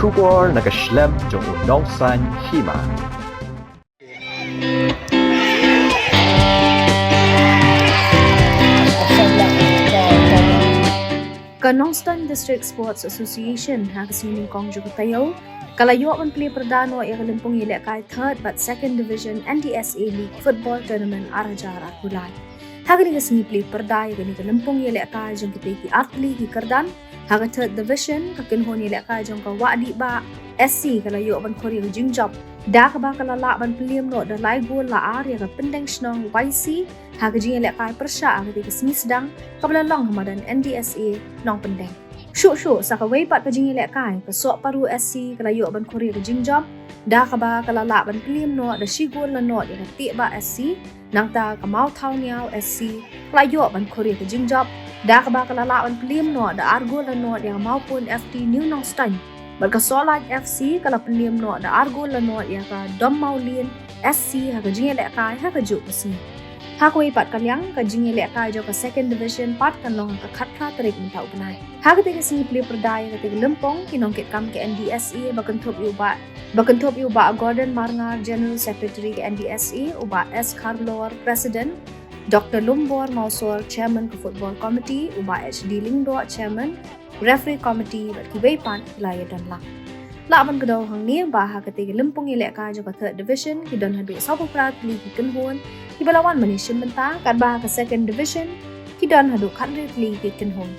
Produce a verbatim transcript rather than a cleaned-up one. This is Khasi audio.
Khubor na ka shlem jong u Nongsaiñ Hima. Ka Nongstoiñ District Sports Association ha ka sngi Nyngkong jong ka taïew ka la ïoh ban plie pyrda noh ïa ka lympung ïalehkai third bad second division N D S A League Football Tournament ar hajar arphew lai. Ha kane ka sngi plie pyrda ïa kane ka lympung ïalehkai jong kitei ki artylli ki kyrdan, ha ka third division ka kynhun ïalehkai jong ka Wahdihbah S C ka la ïoh ban khur ïa ka jingjop da kaba ka la lah ban pynliem noh da lai gol la ar ïa ka Pyndeng Shnong Y C ha ka jingïalehkai pyrshah ha katei ka sngi sdang kaba la long ha madan N D S A Nongpyndeng. Shuh shuh sa kawei pat ka jingïalehkai, ka Sohparu S C ka la ïoh ban khur ïa ka jingjop da kaba ka la lah ban pynliem noh da shi gol la nod ïa ka Tehbah S C. Nangta ka Mawthawniaw S C ka la ïoh ban khur ïa ka jingjop da kaba ka la lah ban pynliem noh da ar gol la nod ïa ka Mawpun F T New Nongstoiñ. Bad ka Sohlait F C ka la pynliem noh da ar gol la nod ïa ka Dommawlien S C ha ka jingïalehkai ha kajuh ka sngi. Ha kawei pat ka liang, ka jingïalehkai jong ka second division pat kan long ha ka khatphra tarik mynta u bnai. Ha katei ka sngi plie pyrda ïa katei ka lympung, ki nongkitkam ka N D S A ba kynthup ïa u Bah, ba kynthup ïa u Bah Gordon Marngar, General Secretary ka N D S A, u Bah S Kharlor, President, Doctor Lumbor Mawsor, Chairman ka Football Committee, u Bah H D Lyngdoh, Chairman, Referee Committee bad kiwei pat ki la ïadon lang. Lah ban kdew hangne ba ha katei ka lympung ïalehkai jong ka third division ki don haduh sawphew phra tylli ki kynhun kiba la wan ban ïashim bynta, katba ha ka second division ki don haduh khathynriew tylli ki kynhun.